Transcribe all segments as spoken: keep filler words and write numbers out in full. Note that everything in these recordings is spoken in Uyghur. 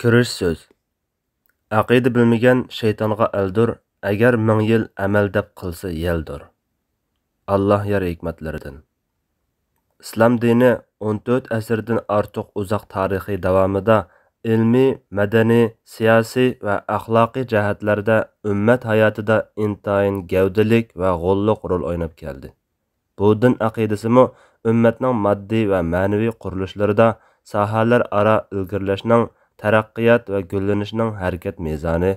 كىرىش سۆز. ئەقىدە بىلمىگەن شەيتانغا ئەلدۇر، ئەگەر مىڭ يىل ئەمەل دەپ قىلسا يەلدۇر. ئاللاھ يار ھېكمەتلىرىدىن. ئىسلام دىنى ئون تۆت ئەسىردىن ئارتۇق ئۇزاق تارىخى داۋامىدا ئىلمىي، مەدەنىي، سىياسىي ۋە ئەخلاقىي جەھەتلەردە ئۈممەت ھاياتىدا ئىنتايىن گەۋدىلىك ۋە غوللۇق رول ئويناپ كەلدى. بۇ دىن ئەقىدىسىمۇ ئۈممەتنىڭ ماددىي ۋە مەنىۋى قۇرۇلۇشلىرىدا ساھەلەر ئارا ئىلگىرىلەشنىڭ، تەرەققىيات ۋە گۈللىنىشنىڭ ھەرىكەت مىزانى،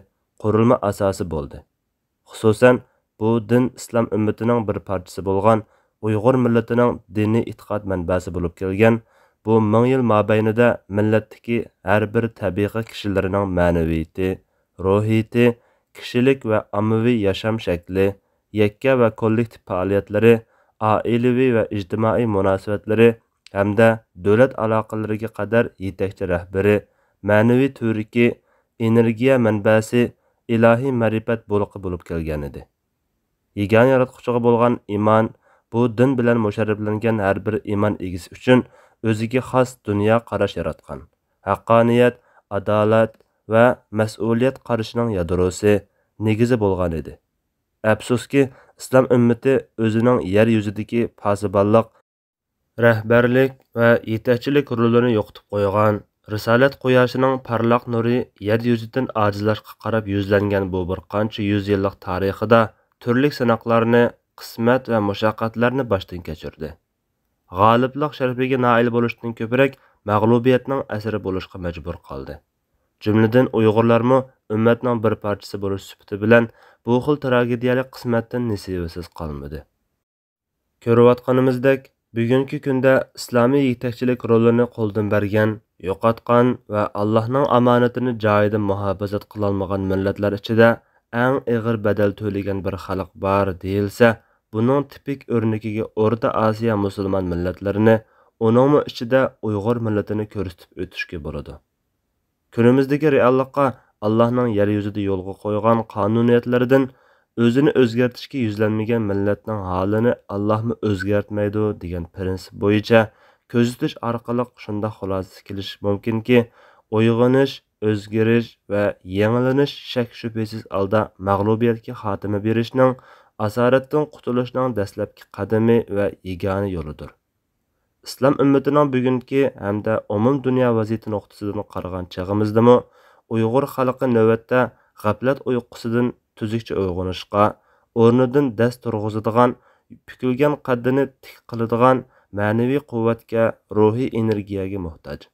قۇرۇلما ئاساسى بولدى. خۇسۇسەن، بۇ دىن ئىسلام ئۈممىتىنىڭ بىر پارچىسى بولغان ئۇيغۇر مىللىتىنىڭ دىنىي ئېتىقاد مەنبەسى بولۇپ كەلگەن بۇ مىڭ يىل مابەينىدە مىللەتتىكى ھەر بىر تەبىقە كىشىلىرىنىڭ مەنىۋىيىتى، روھىيىتى، كىشىلىك ۋە ئاممىۋى ياشام شەكلى، يەككە ۋە كوللېكتىپ پائالىيەتلىرى، ئائىلىۋى ۋە ئىجتىمائىي مۇناسىۋەتلىرى ھەمدە دۆلەت ئالاقىلىرىگە قەدەر يېتەكچى رەھبىرى، مەنىۋى تۈۋرۈكى، ئېنېرگىيە مەنبەسى، ئىلاھىي مەرىپەت بۇلىقى بولۇپ كەلگەنىدى. يېگانە ياراتقۇچىغا بولغان ئىمان، بۇ دىن بىلەن مۇشەررەپلەنگەن ھەر بىر ئىمان ئىگىسى ئۈچۈن ئۆزىگە خاس دۇنيا قاراش ياراتقان، ھەققانىيەت، ئادالەت ۋە مەسئۇلىيەت قارىشىنىڭ يادروسى، نېگىزى بولغان ئىدى. ئەپسۇسكى، ئىسلام ئۈممىتى ئۆزىنىڭ يەر يۈزىدىكى پاسىبانلىق، رەھبەرلىك ۋە يېتەكچىلىك رولىنى يوقىتىپ قويغان، رىسالەت قۇياشىنىڭ پارلاق نۇرى يەر يۈزىدىن ئاجىزلاشقا قاراپ يۈزلەنگەن بۇ بىر قانچە يۈز يىللىق تارىخىدا تۈرلۈك سىناقلارنى، قىسمەت ۋە مۇشەققەتلەرنى باشتىن كەچۈردى. غالىبلىق شەرىپىگە نائىل بولۇشتىن كۆپرەك مەغلۇبىيەتنىڭ ئەسىرى بولۇشقا مەجبۇر قالدى. جۈملىدىن ئۇيغۇرلارمۇ ئۈممەتنىڭ بىر پارچىسى بولۇش سۈپىتى بىلەن بۇ خىل تراگېدىيەلىك قىسمەتتىن نېسىۋىسىز قالمىدى. كۆرۈۋاتقىنىمىزدەك، بۈگۈنكى كۈندە ئىسلامىي يېتەكچىلىك رولىنى قولدىن بەرگەن، يوقاتقان ۋە ئاللاھنىڭ ئامانىتىنى جايىدا مۇھاپىزەت قىلالمىغان مىللەتلەر ئىچىدە ئەڭ ئېغىر بەدەل تۆلىگەن بىر خەلق بار دېيىلسە، بۇنىڭ تىپىك ئۆرنىكىگە ئورتا ئاسىيا مۇسۇلمان مىللەتلىرىنى، ئۇنىڭمۇ ئىچىدە ئۇيغۇر مىللىتىنى كۆرسىتىپ ئۆتۈشكە بولىدۇ. كۈنىمىزدىكى رېئاللىققا ئاللاھنىڭ يەر يۈزىدە يولغا قويغان قانۇنىيەتلىرىدىن ئۆزىنى ئۆزگەرتىشكە يۈزلەنمىگەن مىللەتنىڭ ھالىنى ئاللاھمۇ ئۆزگەرتمەيدۇ دېگەن پىرىنسىپ بويىچە كۆزىتىش ئارقىلىق شۇنداق خۇلاسىگە كېلىشىش مۇمكىنكى، ئويغىنىش، ئۆزگىرىش ۋە يېڭىلىنىش شەك-شۈبھىسىز ھالدا مەغلۇبىيەتكە خاتىمە بېرىشنىڭ، ئاسارەتتىن قۇتۇلۇشنىڭ دەسلەپكى قەدىمى ۋە يېگانە يولىدۇر. ئىسلام ئۈممىتىنىڭ بۈگۈنكى ھەمدە ئومۇمدۇنيا ۋەزىيىتى نۇقتىسىدىن قارىغان چېغىمىزدىمۇ، ئۇيغۇر خەلقى نۆۋەتتە غەپلەت ئۇيقۇسىدىن تۈزۈكچە ئويغىنىشقا، ئورنىدىن دەس تۇرغۇزىدىغان، پۈكۈلگەن قەددىنى تىك قىلىدىغان مەنىۋى قۇۋۋەتكە، روھىي ئېنېرگىيەگە موھتاج.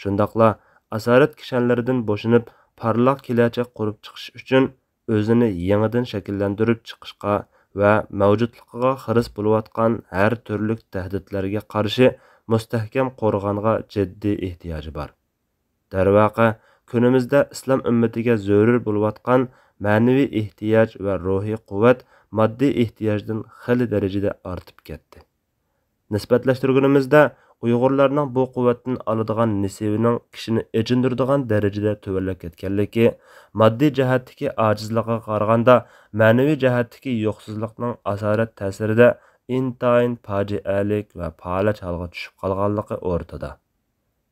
شۇنداقلا ئاسارەت كىشەنلىرىدىن بوشىنىپ، پارلاق كېلەچەك قۇرۇپ چىقىش ئۈچۈن ئۆزىنى يېڭىدىن شەكىللەندۈرۈپ چىقىشقا ۋە مەۋجۇتلۇقىغا خىرىس بولۇۋاتقان ھەر تۈرلۈك تەھدىتلەرگە قارشى مۇستەھكەم قورغانغا جىددىي ئېھتىياجى بار. دەرۋەقە، كۈنىمىزدە ئىسلام ئۈممىتىگە زۆرۈر بولۇۋاتقان مەنىۋى ئېھتىياج ۋە روھىي قۇۋۋەت ماددىي ئېھتىياجدىن خېلى دەرىجىدە ئارتىپ كەتتى. نىسبەتلەشتۈرگىنىمىزدە، ئۇيغۇرلارنىڭ بۇ قۇۋۋەتتىن ئالىدىغان نېسىۋىنىڭ كىشىنى ئېچىندۇرىدىغان دەرىجىدە تۆۋەنلەپ كەتكەنلىكى، ماددىي جەھەتتىكى ئاجىزلىقىغا قارىغاندا، مەنىۋى جەھەتتىكى يوقسۇزلۇقنىڭ ئاسارەت تەسىرىدە ئىنتايىن پاجىئەلىك ۋە پالەچ ھالغا چۈشۈپ قالغانلىقى ئورتىدا.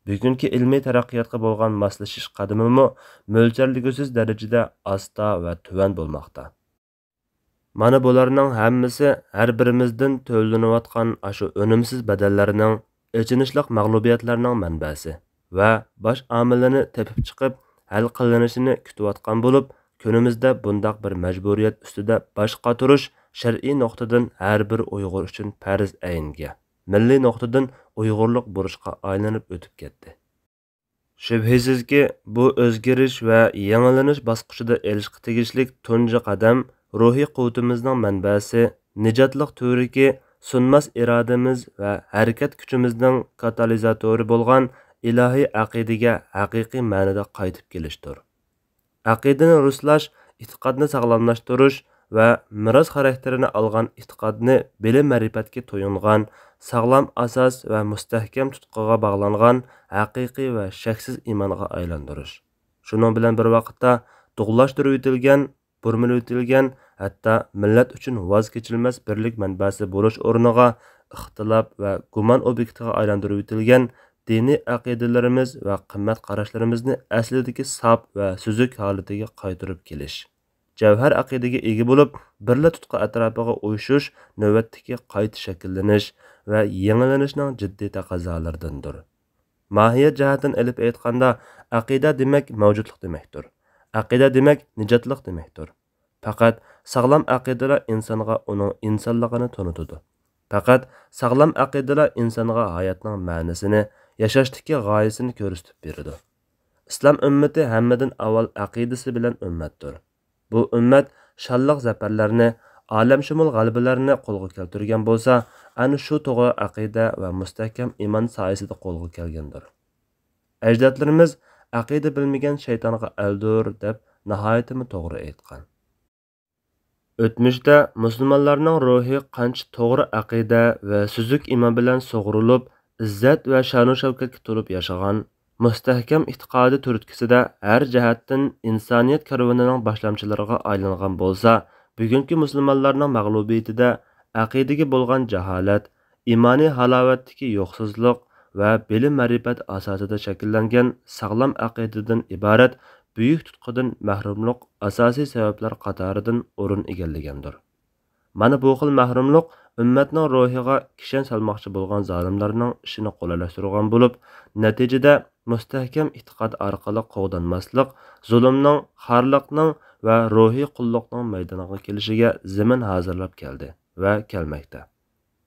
بۈگۈنكى ئىلمىي تەرەققىياتقا بولغان ماسلىشىش قەدىمىمۇ مۆلچەرلىگۈسىز دەرىجىدە ئاستا ۋە تۆۋەن بولماقتا. مانا بۇلارنىڭ ھەممىسى ھەر بىرىمىزدىن تۆلىنىۋاتقان ئاشۇ ئۈنۈمسىز بەدەللەرنىڭ، ئېچىنىشلىق مەغلۇبىيەتلەرنىڭ مەنبەسى ۋە باش ئامىلىنى تېپىپ چىقىپ، ھەل قىلىنىشىنى كۈتۈۋاتقان بولۇپ، كۈنىمىزدە بۇنداق بىر مەجبۇرىيەت ئۈستىدە باش قاتۇرۇش شەرئىي نۇقتىدىن ھەر بىر ئۇيغۇر ئۈچۈن پەرز ئەينگە، مىللىي نۇقتىدىن ئۇيغۇرلۇق بۇرچقا ئايلىنىپ ئۆتۈپ كەتتى. شۈبھىسىزكى، بۇ ئۆزگىرىش ۋە يېڭىلىنىش باسقۇچىدا ئېلىشقا تېگىشلىك تۇنجى قەدەم روھىي قۇۋۋىتىمىزنىڭ مەنبەسى، نىجاتلىق تۈۋرۈكى، سۇنماس ئىرادىمىز ۋە ھەرىكەت كۈچىمىزنىڭ كاتالىزاتورى بولغان ئىلاھىي ئەقىدىگە ھەقىقىي مەنىدە قايتىپ كېلىشتۇر. ئەقىدىنى رۇسلاش، ئېتىقادنى ساغلاملاشتۇرۇش ۋە مىراس خاراكتېرىنى ئالغان ئېتىقادنى بىلىم-مەرىپەتكە تويۇنغان، ساغلام ئاساس ۋە مۇستەھكەم تۇتقىغا باغلانغان ھەقىقىي ۋە شەكسىز ئىمانغا ئايلاندۇرۇش. شۇنىڭ بىلەن بىر ۋاقىتتا، دۇغلاشتۇرۇۋېتىلگەن، بۇرمىلىۋېتىلگەن، ھەتتا مىللەت ئۈچۈن ۋاز كېچىلمەس بىرلىك مەنبەسى بولۇش ئورنىغا، ئىختىلاپ ۋە گۇمان ئوبيېكتىغا ئايلاندۇرۇۋېتىلگەن دىنىي ئەقىدىلىرىمىز ۋە قىممەت قاراشلىرىمىزنى ئەسلىدىكى ساپ ۋە سۈزۈك ھالىتىگە قايتۇرۇپ كېلىش، جەۋھەر ئەقىدىگە ئىگە بولۇپ، بىرلا تۇتقا ئەتراپىغا ئۇيۇشۇش نۆۋەتتىكى قايتا شەكىللىنىش ۋە يېڭىلىنىشنىڭ جىددىي تەقەززالىرىدىندۇر. ماھىيەت جەھەتتىن ئېلىپ ئېيتقاندا، ئەقىدە دېمەك مەۋجۇتلۇق دېمەكتۇر. ئەقىدە دېمەك نىجاتلىق دېمەكتۇر. پەقەت ساغلام ئەقىدىلا ئىنسانغا ئۇنىڭ ئىنسانلىقىنى تونۇتىدۇ. پەقەت ساغلام ئەقىدىلا ئىنسانغا ھاياتنىڭ مەنىسىنى، ياشاشتىكى غايىسىنى كۆرسىتىپ بېرىدۇ. ئىسلام ئۈممىتى ھەممىدىن ئاۋۋال ئەقىدىسى بىلەن ئۈممەتتۇر. بۇ ئۈممەت شانلىق زەپەرلەرنى، ئالەمشۇمۇل غەلىبىلەرنى قولغا كەلتۈرگەن بولسا، ئەنە شۇ توغرا ئەقىدە ۋە مۇستەھكەم ئىمان سايىسىدە قولغا كەلگەندۇر. ئەجدادلىرىمىز «ئەقىدە بىلمىگەن شەيتانغا ئەلدۇر» دەپ ناھايىتىمۇ توغرا ئېيتقان. ئۆتمۈشتە مۇسۇلمانلارنىڭ روھى قانچە توغرا ئەقىدە ۋە سۈزۈك ئىمان بىلەن سۇغۇرۇلۇپ، ئىززەت ۋە شانۇ شەۋكەتكە تولۇپ ياشىغان، مۇستەھكەم ئېتىقادى تۈرتكىسىدە ھەر جەھەتتىن ئىنسانىيەت كارۋىنىنىڭ باشلامچىلىرىغا ئايلانغان بولسا، بۈگۈنكى مۇسۇلمانلارنىڭ مەغلۇبىيىتىدە ئەقىدىگە بولغان جاھالەت، ئىمانىي ھالاۋەتتىكى يوقسۇزلۇق ۋە بىلىم-مەرىپەت ئاساسىدا شەكىللەنگەن ساغلام ئەقىدىدىن ئىبارەت بۈيۈك تۇتقىدىن مەھرۇملۇق ئاساسىي سەۋەبلەر قاتارىدىن ئورۇن ئىگىلىگەندۇر. مانا بۇ خىل مەھرۇملۇق ئۈممەتنىڭ روھىغا كىشەن سالماقچى بولغان زالىملارنىڭ ئىشىنى قولايلاشتۇرغان بولۇپ، نەتىجىدە مۇستەھكەم ئېتىقاد ئارقىلىق قوغدانماسلىق، زۇلۇمنىڭ، خارلىقنىڭ ۋە روھىي قۇللۇقنىڭ مەيدانغا كېلىشىگە زېمىن ھازىرلاپ كەلدى ۋە كەلمەكتە.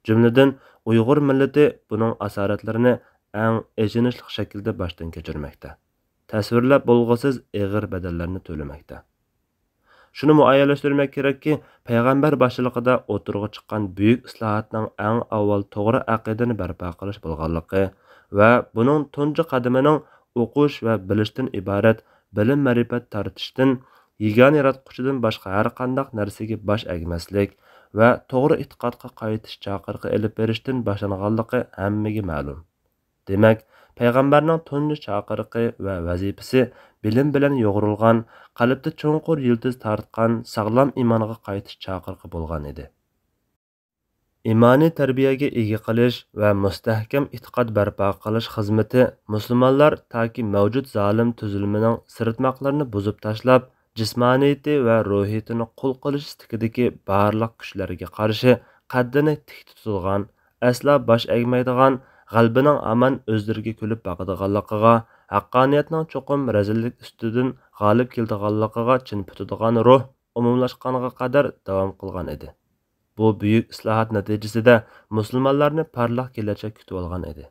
جۈملىدىن ئۇيغۇر مىللىتى بۇنىڭ ئاسارەتلىرىنى ئەڭ ئېچىنىشلىق شەكىلدە باشتىن كەچۈرمەكتە. تەسۋىرلەپ بولغۇسىز ئېغىر بەدەللەرنى تۆلىمەكتە. شۇنى مۇئەييەنلەشتۈرمەك كېرەككى، پەيغەمبەر باشچىلىقىدا ئوتتۇرىغا چىققان بۈيۈك ئىسلاھاتنىڭ ئەڭ ئاۋۋال توغرا ئەقىدىنى بەرپا قىلىش بولغانلىقى ۋە بۇنىڭ تۇنجى قەدىمىنىڭ ئوقۇش ۋە بىلىشتىن ئىبارەت بىلىم-مەرىپەت تارتىشتىن، يېگانە ياراتقۇچىدىن باشقا ھەرقانداق نەرسىگە باش ئەگمەسلىك ۋە توغرا ئېتىقادقا قايتىش چاقىرىقى ئېلىپ بېرىشتىن باشلانغانلىقى ھەممىگە مەلۇم. دېمەك، پەيغەمبەرنىڭ تۇنجى چاقىرىقى ۋە ۋەزىپىسى بىلىم بىلەن يۇغۇرۇلغان، قەلبتە چوڭقۇر يىلتىز تارتقان ساغلام ئىمانغا قايتىش چاقىرىقى بولغان ئىدى. ئىمانىي تەربىيەگە ئىگە قىلىش ۋە مۇستەھكەم ئېتىقاد بەرپا قىلىش خىزمىتى مۇسۇلمانلار تاكى مەۋجۇت زالىم تۈزۈلمىنىڭ سىرتماقلىرىنى بۇزۇپ تاشلاپ، جىسمانىيىتى ۋە روھىيىتىنى قۇل قىلىش ئىستىكىدىكى بارلىق كۈچلەرگە قارشى قەددىنى تىك تۇتىدىغان، ئەسلا باش ئەگمەيدىغان، غەلىبىنىڭ ھامان ئۆزلىرىگە كۈلۈپ باقىدىغانلىقىغا، ھەققانىيەتنىڭ چوقۇم رەزىللىك ئۈستىدىن غالىب كېلىدىغانلىقىغا چىن پۈتىدىغان روھ ئومۇملاشقانغا قەدەر داۋام قىلغان ئىدى. بۇ بۈيۈك ئىسلاھات نەتىجىسىدە مۇسۇلمانلارنى پارلاق كېلەچەك كۈتۈۋالغان ئىدى.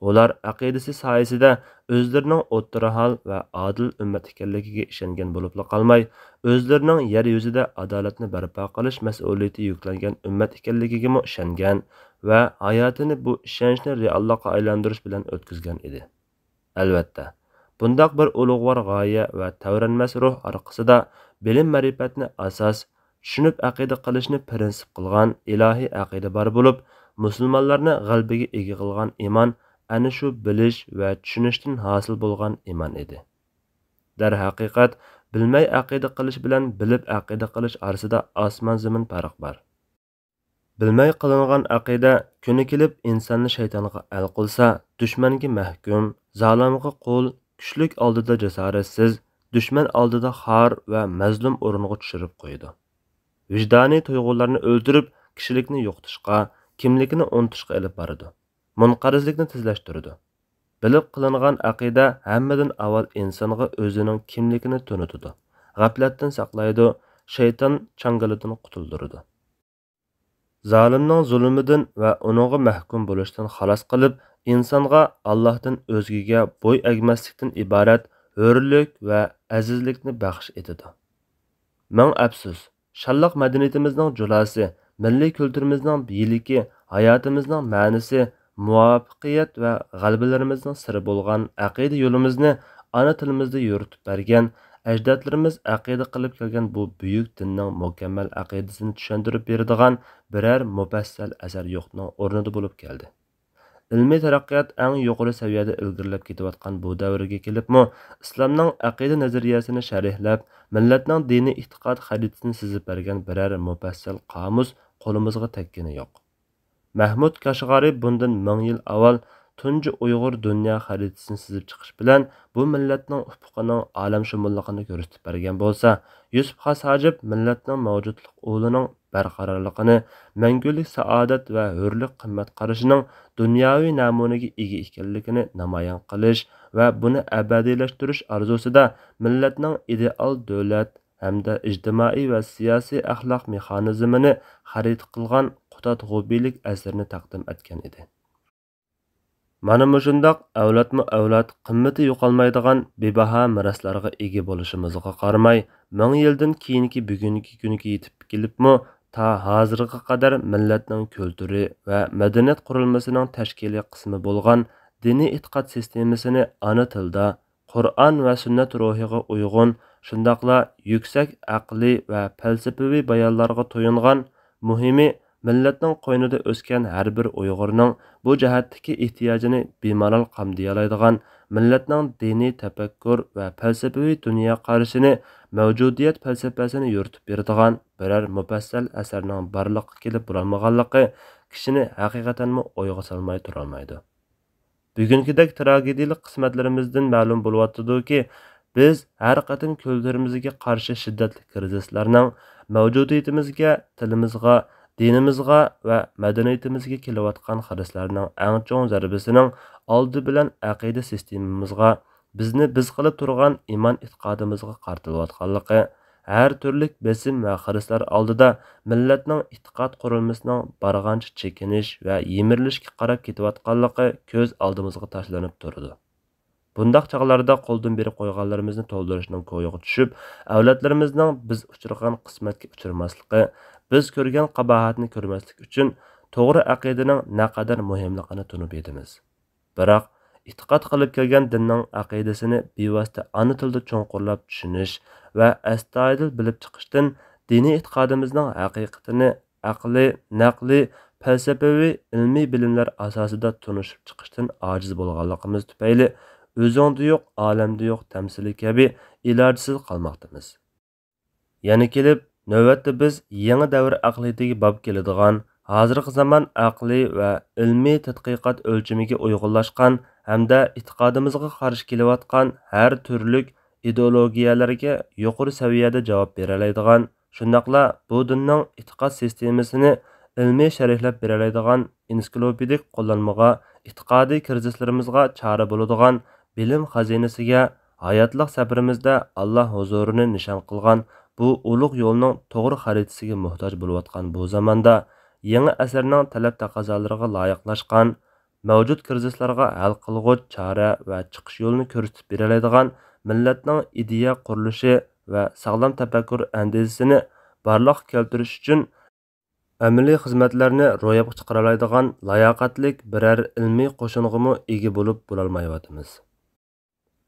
ئۇلار ئەقىدىسى سايىسىدە ئۆزلىرىنىڭ ئوتتۇرا ھال ۋە ئادىل ئۈممەت ئىكەنلىكىگە ئىشەنگەن بولۇپلا قالماي، ئۆزلىرىنىڭ يەر يۈزىدە ئادالەتنى بەرپا قىلىش مەسئۇلىيىتى يۈكلەنگەن ئۈممەت ئىكەنلىكىگىمۇ ئىشەنگەن ۋە ھاياتىنى بۇ ئىشەنچنى رېئاللىققا ئايلاندۇرۇش بىلەن ئۆتكۈزگەن ئىدى. ئەلۋەتتە، بۇنداق بىر ئۇلۇغۋار غايە ۋە تەۋرەنمەس روھ ئارقىسىدا بىلىم-مەرىپەتنى ئاساس، چۈشىنىپ ئەقىدە قىلىشنى پىرىنسىپ قىلغان ئىلاھىي ئەقىدە بار بولۇپ، مۇسۇلمانلارنى غەلىبىگە ئىگە قىلغان ئىمان ئەنە شۇ بىلىش ۋە چۈشىنىشتىن ھاسىل بولغان ئىمان ئىدى. دەرھەقىقەت، بىلمەي ئەقىدە قىلىش بىلەن بىلىپ ئەقىدە قىلىش ئارىسىدا ئاسمان-زېمىن پەرق بار. بىلمەي قىلىنغان ئەقىدە كۈنى كېلىپ ئىنساننى شەيتانغا ئەل قىلسا، دۈشمەنگە مەھكۇم، زالىمغا قۇل، كۈچلۈك ئالدىدا جاسارەتسىز، دۈشمەن ئالدىدا خار ۋە مەزلۇم ئورۇنغا چۈشۈرۈپ قويىدۇ. ۋىجدانىي تۇيغۇلارنى ئۆلتۈرۈپ، كىشىلىكنى يوقىتىشقا، كىملىكىنى ئۇنتۇشقا ئېلىپ بارىدۇ. مۇنقەرزلىكنى تېزلەشتۈرىدۇ. بىلىپ قىلىنغان ئەقىدە ھەممىدىن ئاۋۋال ئىنسانغا ئۆزىنىڭ كىملىكىنى تونۇتىدۇ، غەپلەتتىن ساقلايدۇ، شەيتان چاڭگىلىدىن قۇتۇلدۇرىدۇ. زالىمنىڭ زۇلۇمىدىن ۋە ئۇنىڭغا مەھكۇم بولۇشتىن خالاس قىلىپ، ئىنسانغا ئاللاھتىن ئۆزگىگە بوي ئەگمەسلىكتىن ئىبارەت ھۆرلۈك ۋە ئەزىزلىكنى بەخش ئېتىدۇ. مىڭ ئەپسۇس، شانلىق مەدەنىيىتىمىزنىڭ جۇلاسى، مىللىي كۈلتۈرىمىزنىڭ يىلىكى، ھاياتىمىزنىڭ مەنىسى، مۇۋەپپەقىيەت ۋە غەلىبىلىرىمىزنىڭ سىرى بولغان ئەقىدە يولىمىزنى ئانا تىلىمىزدا يورۇتۇپ بەرگەن، ئەجدادلىرىمىز ئەقىدە قىلىپ كەلگەن بۇ بۈيۈك دىننىڭ مۇكەممەل ئەقىدىسىنى چۈشەندۈرۈپ بېرىدىغان بىرەر مۇپەسسەل ئەسەر يوقنىڭ ئورنىدا بولۇپ كەلدى. ئىلمىي تەرەققىيات ئەڭ يۇقىرى سەۋىيەدە ئىلگىرىلەپ كېتىۋاتقان بۇ دەۋرگە كېلىپمۇ، ئىسلامنىڭ ئەقىدە نەزەرىيەسىنى شەرھلەپ، مىللەتنىڭ دىنىي ئېتىقاد خەرىتىسىنى سىزىپ بەرگەن بىرەر مۇپەسسەل قامۇس قولىمىزغا تەگكىنى يوق. مەھمۇد كاشغارى بۇندىن مىڭ يىل ئاۋۋال تۇنجى ئۇيغۇر دۇنيا خەرىتىسىنى سىزىپ چىقىش بىلەن بۇ مىللەتنىڭ ئۇپۇقىنىڭ ئالەمشۇمۇللۇقىنى كۆرسىتىپ بەرگەن بولسا، يۈسۈپ خاس ھاجىپ مىللەتنىڭ مەۋجۇتلۇق ئۇلىنىڭ بەرقارارلىقىنى، مەڭگۈلۈك سائادەت ۋە ھۆرلۈك قىممەت قارىشىنىڭ دۇنياۋى نەمۇنىگە ئىگە ئىكەنلىكىنى نامايان قىلىش ۋە بۇنى ئەبەدىيلەشتۈرۈش ئارزۇسىدا مىللەتنىڭ ئىدېئال دۆلەت ھەمدە ئىجتىمائىي ۋە سىياسىي ئەخلاق مېخانىزمىنى خەرىتە قىلغان قۇتادغۇ بىيلىك ئەسىرىنى تەقدىم ئەتكەن ئىدى. مانا مۇشۇنداق ئەۋلادمۇ ئەۋلاد قىممىتى يوقالمايدىغان بىباھا مىراسلارغا ئىگە بولۇشىمىزغا قارىماي، مىڭ يىلدىن كېيىنكى بۈگۈنكى كۈنگە يېتىپ كېلىپمۇ، تا ھازىرغا قەدەر مىللەتنىڭ كۈلتۈرى ۋە مەدەنىيەت قۇرۇلمىسىنىڭ تەشكىلىي قىسمى بولغان دىنىي ئېتىقاد سىستېمىسىنى ئانا تىلدا، قۇرئان ۋە سۈننەت روھىغا ئۇيغۇن، شۇنداقلا يۈكسەك ئەقلىي ۋە پەلسەپىۋى بايانلارغا تويۇنغان، مۇھىمى، مىللەتنىڭ قوينىدا ئۆسكەن ھەر بىر ئۇيغۇرنىڭ بۇ جەھەتتىكى ئېھتىياجىنى بىمالال قامدىيالايدىغان، مىللەتنىڭ دىنىي تەپەككۇر ۋە پەلسەپىۋى دۇنيا قارىشىنى، مەۋجۇدىيەت پەلسەپىسىنى يورۇتۇپ بېرىدىغان بىرەر مۇپەسسەل ئەسەرنىڭ بارلىققا كېلىپ بولالمىغانلىقى كىشىنى ھەقىقەتەنمۇ ئويغا سالماي تۇرالمايدۇ. بۈگۈنكىدەك تراگېدىيەلىك قىسمەتلىرىمىزدىن مەلۇم بولۇۋاتىدۇكى، بىز ھەر قېتىم كۈلتۈرىمىزگە قارشى شىددەتلىك كىرىزىسلارنىڭ مەۋجۇدىيىتىمىزگە، تىلىمىزغا، دىنىمىزغا ۋە مەدەنىيىتىمىزگە كېلىۋاتقان خىرىسلارنىڭ ئەڭ چوڭ زەربىسىنىڭ ئالدى بىلەن ئەقىدە سىستېمىمىزغا، بىزنى بىز قىلىپ تۇرغان ئىمان ئېتىقادىمىزغا قارىتىلىۋاتقانلىقى، ھەر تۈرلۈك بېسىم ۋە خىرىسلار ئالدىدا مىللەتنىڭ ئېتىقاد قۇرۇلمىسىنىڭ بارغانچە چېكىنىش ۋە يىمىرىلىشكە قاراپ كېتىۋاتقانلىقى كۆز ئالدىمىزغا تاشلىنىپ تۇرىدۇ. بۇنداق چاغلاردا قولدىن بېرىپ قويغانلىرىمىزنى تولدۇرۇشنىڭ كويىغا چۈشۈپ، ئەۋلادلىرىمىزنىڭ بىز ئۇچرىغان قىسمەتكە ئۇچرىماسلىقى، بىز كۆرگەن قاباھەتنى كۆرمەسلىك ئۈچۈن توغرا ئەقىدىنىڭ نەقەدەر مۇھىملىقىنى تونۇپ يېتىمىز. بىراق، ئېتىقاد قىلىپ كەلگەن دىننىڭ ئەقىدىسىنى بىۋاسىتە ئانا تىلدا چوڭقۇرلاپ چۈشىنىش ۋە ئەستايىدىل بىلىپ چىقىشتىن دىنىي ئېتىقادىمىزنىڭ ھەقىقىتىنى ئەقلىي، نەقلىي، پەلسەپىۋى، ئىلمىي بىلىملەر ئاساسىدا تونۇشۇپ چىقىشتىن ئاجىز بولغانلىقىمىز تۈپەيلى، ئۆزۈڭدە يوق، ئالەمدە يوق تەمسىلى كەبى ئىلاجسىز قالماقتىمىز. يەنە كېلىپ، نۆۋەتتە بىز يېڭى دەۋر ئەقلىيىتىگە باب كېلىدىغان، ھازىرقى زامان ئەقلىي ۋە ئىلمىي تەتقىقات ئۆلچىمىگە ئۇيغۇنلاشقان ھەمدە ئېتىقادىمىزغا قارشى كېلىۋاتقان ھەر تۈرلۈك ئىدېئولوگىيەلەرگە يۇقىرى سەۋىيەدە جاۋاب بېرەلەيدىغان، شۇنداقلا بۇ دىننىڭ ئېتىقاد سىستېمىسىنى ئىلمىي شەرھلەپ بېرەلەيدىغان ئېنسىكلوپېدىك قوللانمىغا، ئېتىقادىي كىرىزىسلىرىمىزغا چارە بولىدىغان بىلىم خەزىنىسىگە، ھاياتلىق سەپىرىمىزدە ئاللا ھۇزۇرىنى نىشان قىلغان بۇ ئۇلۇغ يولنىڭ توغرا خەرىتىسىگە موھتاج بولۇۋاتقان بۇ زاماندا، يېڭى ئەسىرنىڭ تەلەپ تەقەززالىرىغا لايىقلاشقان، مەۋجۇت كىرىزىسلارغا ھەل قىلغۇچ چارە ۋە چىقىش يولىنى كۆرسىتىپ بېرەلەيدىغان مىللەتنىڭ ئىدىيە قۇرۇلۇشى ۋە ساغلام تەپەككۇر ئەندىزىسىنى بارلىققا كەلتۈرۈش ئۈچۈن، ئەمەلىي خىزمەتلەرنى روياپقا چىقىرالايدىغان لاياقەتلىك بىرەر ئىلمىي قوشۇنغىمۇ ئىگە بولۇپ بولالمايۋاتىمىز.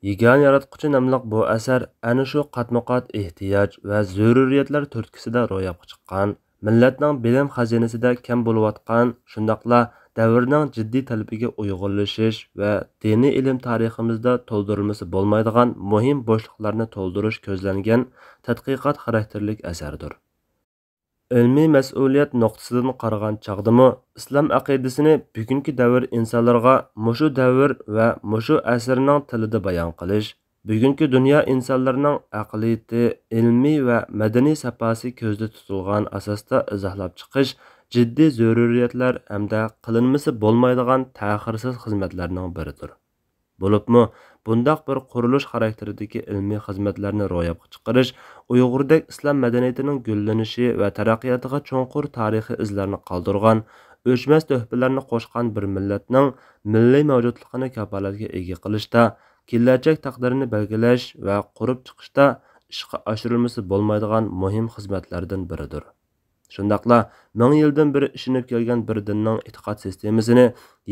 يېگانە ياراتقۇچى ناملىق بۇ ئەسەر ئەنە شۇ قاتمۇقات ئېھتىياج ۋە زۆرۈرىيەتلەر تۈرتكىسىدە روياپقا چىققان، مىللەتنىڭ بىلىم خەزىنىسىدە كەم بولۇۋاتقان، شۇنداقلا دەۋرنىڭ جىددىي تەلىپىگە ئۇيغۇنلىشىش ۋە دىنىي ئىلىم تارىخىمىزدا تولدۇرۇلمىسا بولمايدىغان مۇھىم بوشلۇقلارنى تولدۇرۇش كۆزلەنگەن تەتقىقات خاراكتېرلىك ئەسەردۇر. ئىلمىي مەسئۇلىيەت نۇقتىسىدىن قارىغان چاغدىمۇ، ئىسلام ئەقىدىسىنى بۈگۈنكى دەۋر ئىنسانلىرىغا مۇشۇ دەۋر ۋە مۇشۇ ئەسىرنىڭ تىلىدا بايان قىلىش، بۈگۈنكى دۇنيا ئىنسانلىرىنىڭ ئەقلىيىتى، ئىلمىي ۋە مەدەنىي ساپاسى كۆزدە تۇتۇلغان ئاساستا ئىزاھلاپ چىقىش جىددىي زۆرۈرىيەتلەر ھەمدە قىلىنمىسا بولمايدىغان تەخىرسىز خىزمەتلەرنىڭ بىرىدۇر. بولۇپمۇ، بۇنداق بىر قۇرۇلۇش خاراكتېرىدىكى ئىلمىي خىزمەتلەرنى روياپقا چىقىرىش ئۇيغۇردەك ئىسلام مەدەنىيىتىنىڭ گۈللىنىشى ۋە تەرەققىياتىغا چوڭقۇر تارىخىي ئىزلارنى قالدۇرغان، ئۆچمەس تۆھپىلەرنى قوشقان بىر مىللەتنىڭ مىللىي مەۋجۇتلۇقىنى كاپالەتكە ئىگە قىلىشتا، كېلەچەك تەقدىرىنى بەلگىلەش ۋە قۇرۇپ چىقىشتا ئىشقا ئاشۇرۇلمىسا بولمايدىغان مۇھىم خىزمەتلەردىن بىرىدۇر. شۇنداقلا مىڭ يىلدىن بېرى ئىشىنىپ كەلگەن بىر دىننىڭ ئېتىقاد سىستېمىسىنى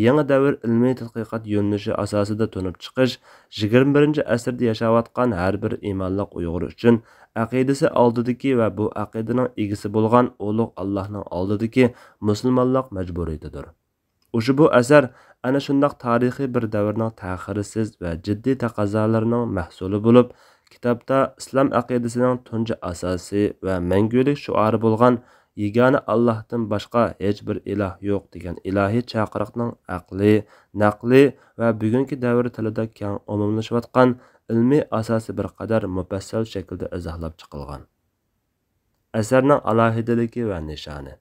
يېڭى دەۋر ئىلمىي تەتقىقات يۆنىلىشى ئاساسىدا تونۇپ چىقىش، يىگىرمە بىرىنچى ئەسىردە ياشاۋاتقان ھەر بىر ئىمانلىق ئۇيغۇر ئۈچۈن ئەقىدىسى ئالدىدىكى ۋە بۇ ئەقىدىنىڭ ئىگىسى بولغان ئۇلۇغ ئاللاھنىڭ ئالدىدىكى مۇسۇلمانلىق مەجبۇرىيىتىدۇر. ئۇشبۇ ئەسەر ئەنە شۇنداق تارىخىي بىر دەۋرنىڭ تەخىرسىز ۋە جىددىي تەقەززالىرىنىڭ مەھسۇلى بولۇپ، كىتابتا ئىسلام ئەقىدىسىنىڭ تۇنجى ئاساسى ۋە مەڭگۈلۈك شوئارى بولغان يېگانە ئاللاھتىن باشقا ھېچ بىر ئىلاھ يوق دېگەن ئىلاھىي چاقىرىقنىڭ ئەقلىي، نەقلىي ۋە بۈگۈنكى دەۋر تىلىدا كەڭ ئومۇملىشىۋاتقان ئىلمىي ئاساسى بىر قەدەر مۇپەسسەل شەكىلدە ئىزاھلاپ چىقىلغان. ئەسەرنىڭ ئالاھىدىلىكى ۋە نىشانى.